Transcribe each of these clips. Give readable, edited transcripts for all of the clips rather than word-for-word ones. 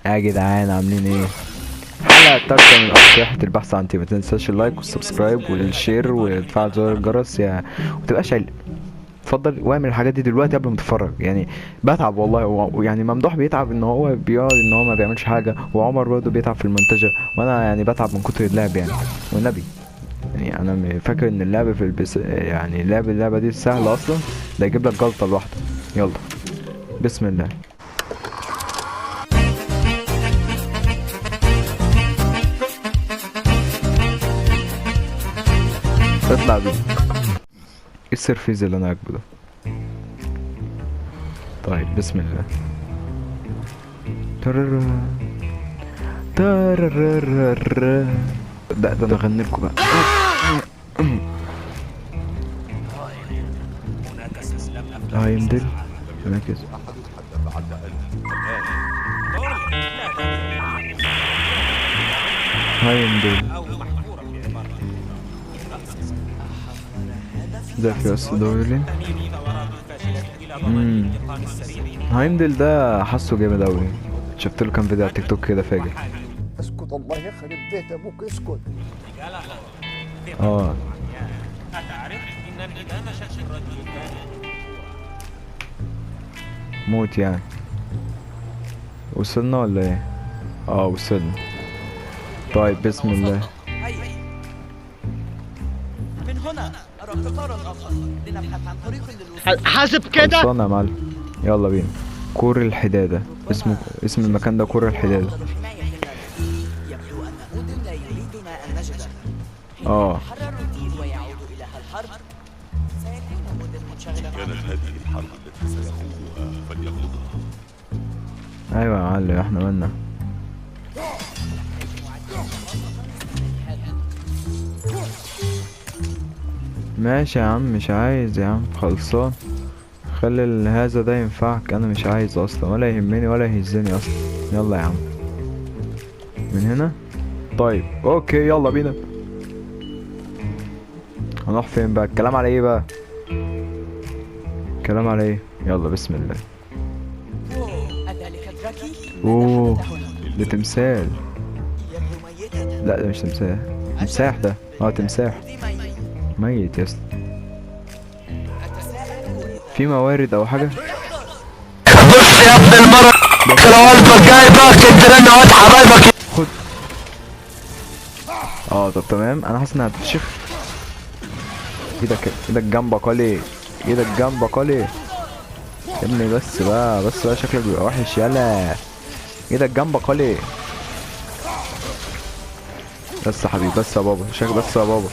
يا جدعان عاملين ايه؟ الحلقة التالتة من أصل رحلة البحث عن تيم. ما تنساش ال like وال subscribe وال share وتفعل زر الجرس يا ومتبقاش علم. اتفضل واعمل الحاجات دي دلوقتي قبل ما تتفرج. يعني بتعب والله، ويعني ممدوح بيتعب ان هو بيقعد ان هو ما بيعملش حاجة، وعمر برضه بيتعب في المنتجة، وانا يعني بتعب من كتر اللعب يعني والنبي. يعني انا فاكر ان اللعب في البس يعني لعب اللعبة دي سهلة اصلا، ده يجيب لك جلطة لوحده. يلا بسم الله. اطلع بيه. ايه السرفيز اللي انا راكبه ده؟ طيب بسم الله. ترررر. ده انا اغني لكم بقى. هيمدل ركز. هيمدل ده في اس دورلين. هايمدل ده حاسه جامد اوي، شفت له كام فيديو على التيك توك كده فاجر. اسكت الله يخرب بيت ابوك اسكت. موت يعني. وصلنا ولا ايه؟ وصلنا. طيب بسم الله. من هنا أرى قطارا آخر لنبحث عن طريق للوصول. حاسب كده. وصلنا يا معلم، يلا بينا. كور الحدادة، اسمه اسم المكان ده كور الحدادة. يبدو أن أودن لا يريدنا أن نجده. يحرر ويعود إلى الحرب، سيكون أودن منشغلا. كانت هذه الحرب التي سيخوضها فليخوضها. ايوه يا معلم احنا مالنا. ماشي يا عم، مش عايز يا عم، خلصان. خلي هذا ده ينفعك، انا مش عايز اصلا، ولا يهمني ولا يهزني اصلا. يلا يا عم من هنا. طيب okay يلا بينا. هنروح فين بقى؟ الكلام على ايه بقى؟ الكلام على ايه؟ يلا بسم الله. اوه ده تمثال. لا ده مش تمثال، تمساح ده. تمساح ميت يا اسطى. في موارد او حاجة؟ بص يا ابن المرة، لو قلبك جايبك انت لنا واد حبايبك. خد. طب تمام، انا حاسس انها هتفشخ. ايدك ايدك جنبك علي، ايدك جنبك علي يا ابني. بس بقى بس بقى، شكلك بيبقى وحش. يلا ايدك جنبك علي بس يا حبيبي، بس يا بابا، شكلك بس يا بابا.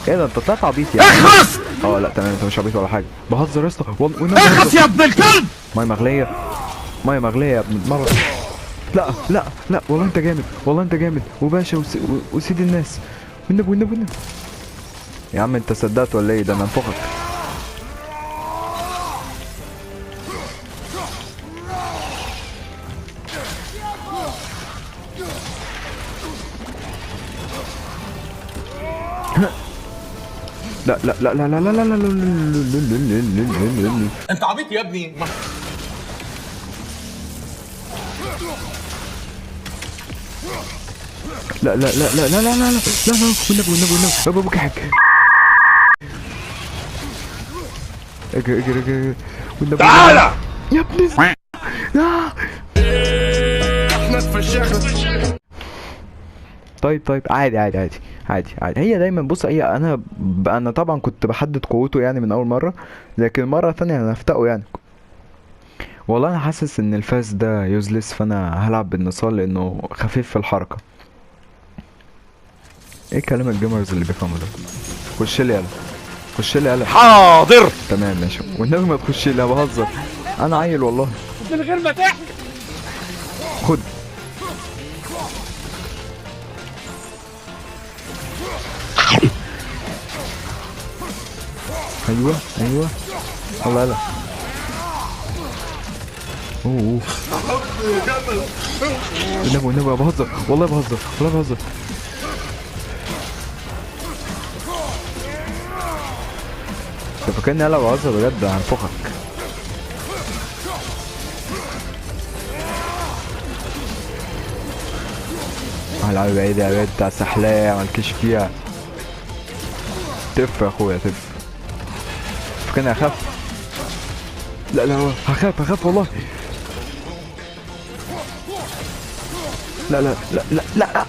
ايه ده انت طلعت عبيط يعني؟ اخلص. لا تمام، انت مش عبيط ولا حاجة، بهزر يا اسطى والله. اخلص يا ابن الكلب. مية مغليه، مية مغليه يا ابن المرة. لا لا لا والله انت جامد، والله انت جامد وباشا وسيد الناس. والنبي والنبي والنبي يا عم، انت صدقت ولا ايه؟ ده انا انفخك. لا لا لا لا لا لا لا لا لا لا. انت عبيط يا ابني. لا لا لا لا لا لا لا لا لا والنبي والنبي والنبي ابوك حاج. اجري اجري اجري والنبي. تعالى يا ابن لا. احنا اتفشخنا. طيب عادي عادي عادي عادي عادي. هي دايما بص، هي انا طبعا كنت بحدد قوته يعني من اول مرة، لكن مرة ثانية انا هفتقه يعني. والله انا حاسس ان الفاس ده useless، فانا هلعب بالنصال لانه خفيف في الحركة. ايه كلام ال gamers اللي بيفهموا ده؟ خش لي يلا، خش لي يلا. حاضر تمام ماشي. والنبي ما تخش لي، بهزر انا عيل والله من غير ما تحكي. خد. ايوه ايوه الله يلا. اوه والنبي والنبي بهزر والله، بهزر والله بهزر. انت فاكرني انا بهزر بجد؟ هنفخك. العبي بعيد يا بنت على السحلايه، مالكيش فيها. تف يا اخويا تف. فكان اخاف. لا لا هخاف هخاف والله. لا لا لا لا لا.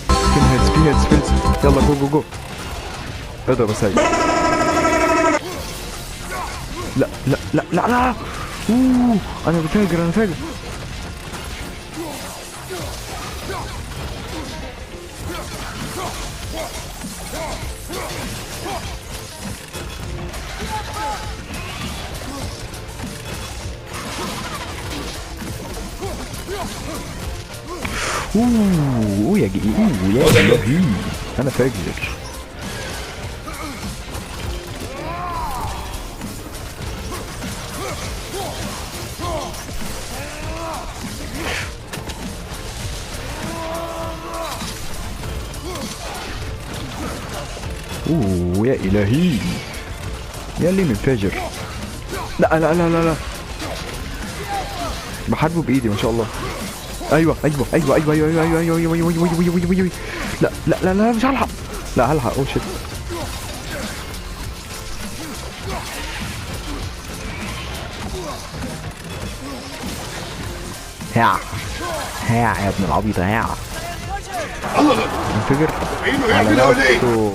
فين health فين health فين health. يلا go go go. اضرب يا سيد. لا لا لا لا لا. اوه انا بفاجر انا فاجر. اوه يا جي، اوه يا الهي انا فاجر. اوه يا الهي يا اللي من فاجر. لا لا لا لا لا، بحاربه بايدي ما شاء الله. ايوه ايوه ايوه ايوه ايوه ايوه ايوه ايوه ايوه ايوه ايوه ايوه ايوه. لا لا لا لا مش هلحق. لا هلحق. oh shit. هاع هاع يا ابن العبيطه هاع. انفجر على نفسه.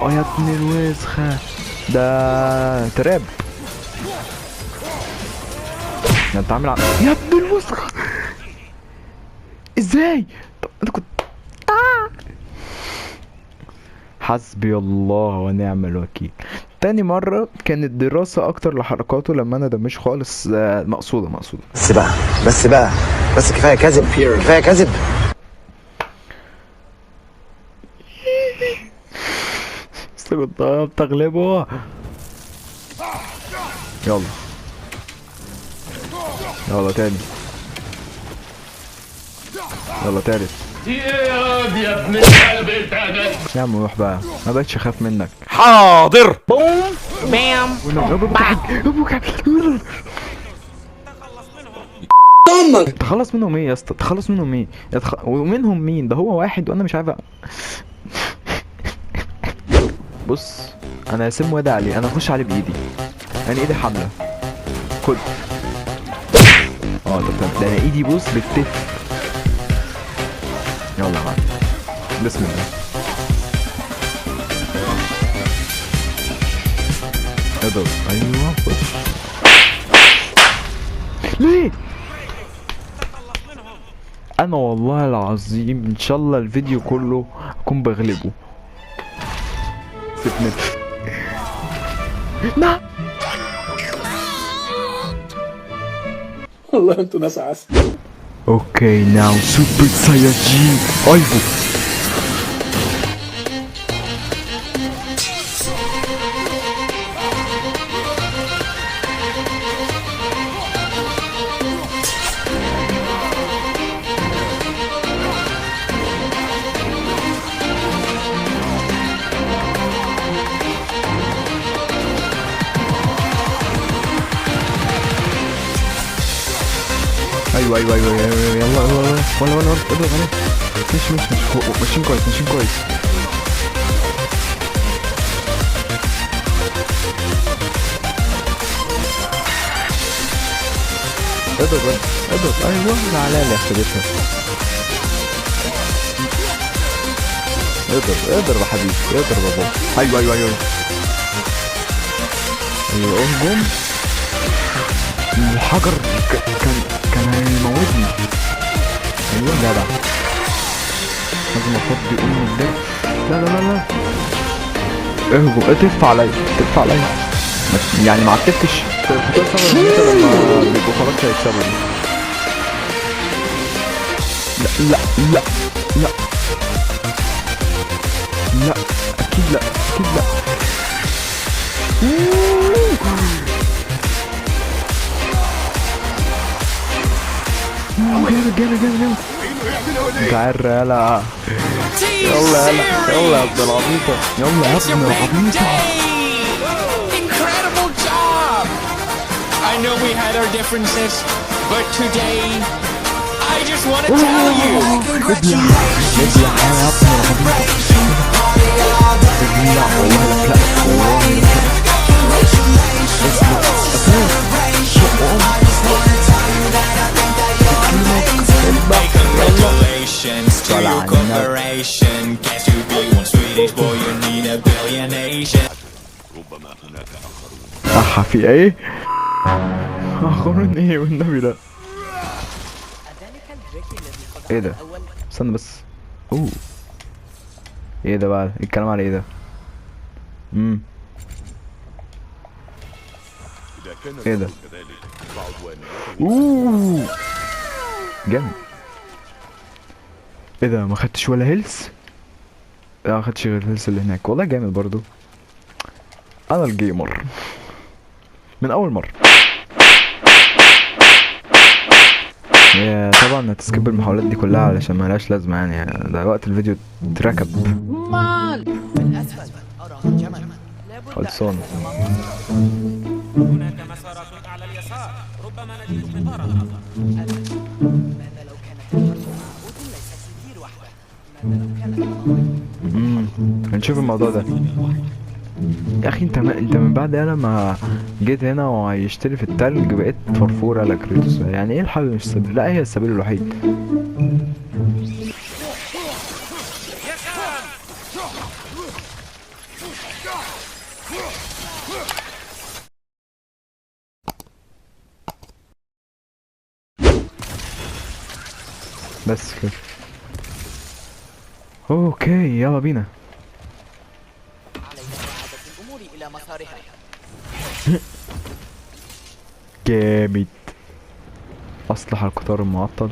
اه يا ابن الوسخة ده trap. ده انت عامل يا ابن الوسخة ازاي؟ طب انت كنت حسبي الله ونعم الوكيل. تاني مرة كانت دراسة اكتر لحركاته لما انا دمش خالص. مقصودة مقصودة. بس بقى بس بقى بس كفاية كذب كفاية كذب. بس كنت بتغلبه. يلا يلا تاني، يلا تالت. يا ابن القلب انت يا عم روح بقى، ما بقتش اخاف منك. حاضر. بوم بام. تخلص منهم ايه يا اسطى؟ تخلص منهم ايه؟ ومنهم مين؟ ده هو واحد وانا مش عارف. بص انا هسيب واد عليه، انا هخش عليه بايدي. انا ايدي حامله. خد. طب ده انا ايدي بص بتتف. يلا يا معلم بسم الله. اضرب. ايوه خد. ليه؟ انا والله العظيم ان شاء الله الفيديو كله اكون بغلبه. سيبني. لا والله انتوا ناس عسل. okay now Super Saiyajin ايفو. ايوه ايوه ايوه ايوه يلا يلا يلا ولا ولا ولا اضرب عليه. ماشي ماشي ماشي ماشيين كويس ماشيين كويس. اضرب اضرب. ايوه لا لا خدتها. اضرب اضرب يا حبيبي اضرب يا بابا. ايوه ايوه ايوه ايوه اهجم. الحجر كان هيموتني. ايوه جدع لازم افضي ام الدرب. لا لا لا لا اهجم. تف عليا تف عليا يعني ما عتفتش. لما بيبقوا خلاص هيكسبوا. لا لا لا لا لا اكيد لا اكيد لا. جامد جامد جامد جامد. تعال يلا يلا يلا يا ابن العبيطة يلا يا ابن العبيطة. Incredible job! I know we had our differences, but today I I just wanna tell you. ابلع ابلع يا ابن العبيط، ابلع والله لا لا والله لا. اسمع Congratulations to طلع your النبي. corporation. Can't you be one Swedish boy? You need a billion Asian. ربما هناك آخرون. صح، في ايه؟ اخرون ايه والنبي؟ لا. أذلك الدريكي الذي قد ايه ده؟ الأول؟ استنى بس. اوه، ايه ده بقى؟ الكلام على ايه ده؟ إذا كان إيه ده؟ الأمر كذلك فعدوانيته اوه جامد. ايه ده؟ ما خدتش ولا health؟ لا، ما خدتش غير ال health اللي هناك. والله جامد برضو. انا ال gamer من اول مرة. يا طبعا هت skip المحاولات دي كلها علشان ملهاش لازمه يعني، ده وقت الفيديو اتركب. في الأسفل أرى هجما، لابد أن خلصان. هناك مسارات أعلى اليسار، ربما نجد قطارا آخر. ماذا لو كانت الحرب مع أودن ليست لتير وحده؟ ماذا لو كانت القضية هنشوف الموضوع ده يا اخي. انت ما انت من بعد انا ما جيت هنا وعيشتني في التلج بقيت فرفور على كريتوس. يعني ايه الحل؟ مش السبيل، لا هي السبيل الوحيد. بس كده. okay يلا بينا. علينا إعادة الأمور إلى مسارها. جامد. اصلح القطار المعطل.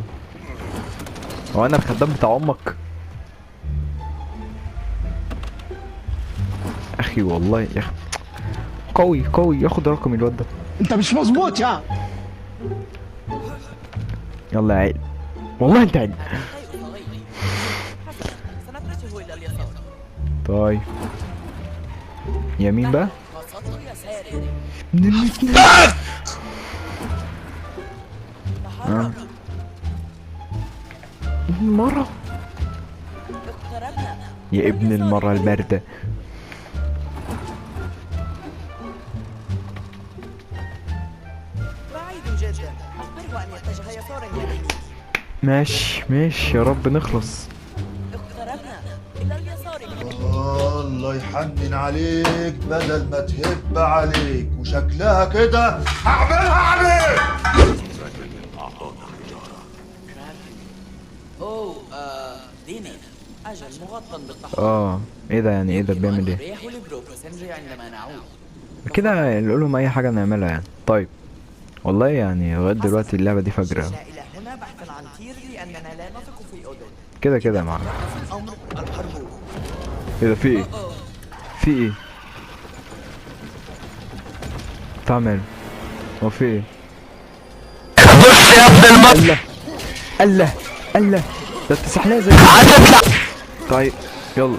هو انا الخدام بتاع امك اخي؟ والله يا اخي قوي قوي. ياخد رقم الواد ده. انت مش مظبوط يا يلا يا عيل، والله انت عيل. هذا شيء صغير. حسنا، سنتجه إلى اليسار. طيب يمين بقى. وسط يسار. من الاثنين. تحرك. مرة اقتربنا. يا ابن المرة الباردة. بعيد جدا، أخبره أن يتجه يسارا يا ابني. ماشي ماشي، يا رب نخلص. اقتربنا إلى اليسار. الله يحنن عليك بدل ما تهب عليك، وشكلها كده هعملها عليك. لكن أعطانا حجارة. أوه ديني أجل مغطى بالطحالب. ايه ده يعني؟ ايه ده بيعمل ايه ريح لبروكوسنجي عندما نعود. كده؟ نقول لهم اي حاجة نعملها يعني. طيب والله يعني لغاية دلوقتي اللعبة دي فجرة. جئنا إلى هنا بحثا عن تير لأننا لا نثق في أودن. كده كده يا معلم. في الأمر الحرب. ايه ده؟ في ايه؟ في ايه؟ تعمل هو في ايه؟ بص يا ابن المرة. الله الله الله، ده انت سحلية زي. هتطلع. طيب يلا.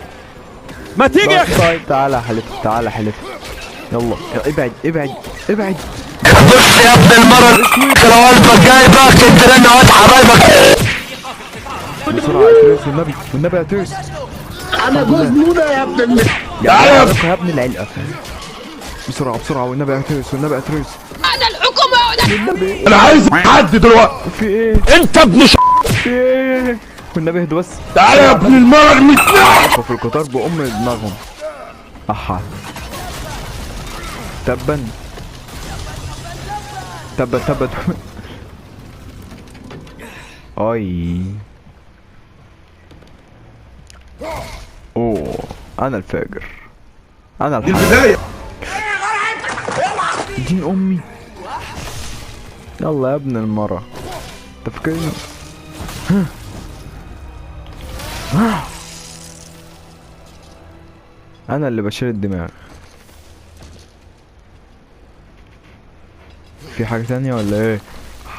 ما تيجي يا اخي. طيب تعالى يا حلف، تعالى يا حلف. يلا ابعد ابعد ابعد. بص يا ابن المرة، لو قلبك جايبك انت لنا واد حبايبك. بسرعة يا تريس، والنبي والنبي يا تريس. انا جوز نونة يا ابن تعالى يا ابن العلقة. بسرعة بسرعة والنبي يا تريس، والنبي يا تريس. انا الحكومة. والنبي انا عايز حد دلوقتي. في ايه؟ انت ابن ش... في ايه؟ والنبي اهدوا بس. تعالى يا ابن المرة المتنعة. في القطار بأم دماغهم. احا تبا تبا تبا تبا. اي اوه انا الفاجر، انا الحق. البداية. دين امي. يلا يا ابن المرة، انت فاكرني؟ انا اللي بشيل الدماغ. في حاجة تانية ولا ايه؟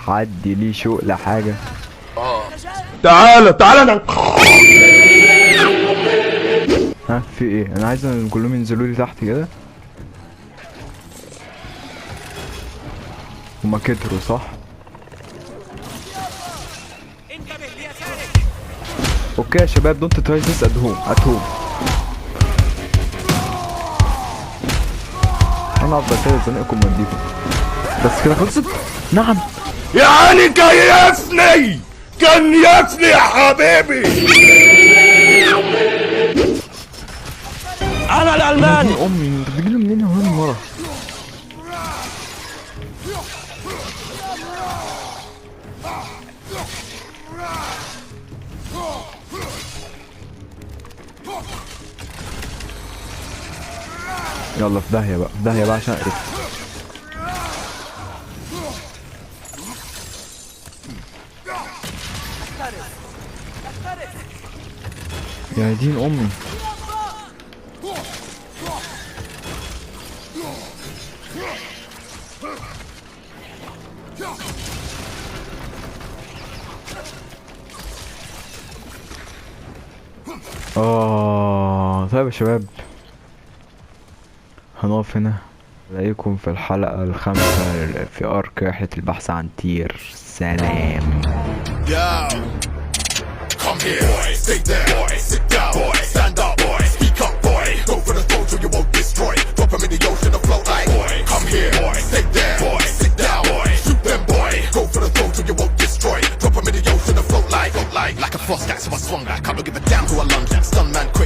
حد ليه شوق لحاجة؟ تعالى تعالى انا. ها في ايه؟ انا عايز ان كلهم ينزلوا لي تحت كده. هما كتروا صح؟ انتبه ليسارك. okay يا شباب، don't try this at home at home. انا هفضل كده زنقكم واديكم بس كده خلصت. نعم يعني كيفني كيفني يا حبيبي. انا الالماني. امي انت بتجيلي منين يا واد ورا؟ يلا في داهية بقى، في داهية بقى عشان اقرف. يا دين امي. طيب يا شباب، هنقف هنا. الاقيكم في الحلقة الخامسة في ARK رحلة البحث عن تير. سلام. Come here, boy. Stay there, boy. Sit down, boy. Stand up, boy. Speak up, boy. Go for the throat till you won't destroy. Drop 'em in the ocean and float like, boy. Come here, boy. Stay there, boy. Sit down, boy. Shoot them, boy. Go for the throat till you won't destroy. Drop 'em in the ocean and float like, like a frost axe, so I swung like. I don't give a damn who I lunge at. Stun man quick.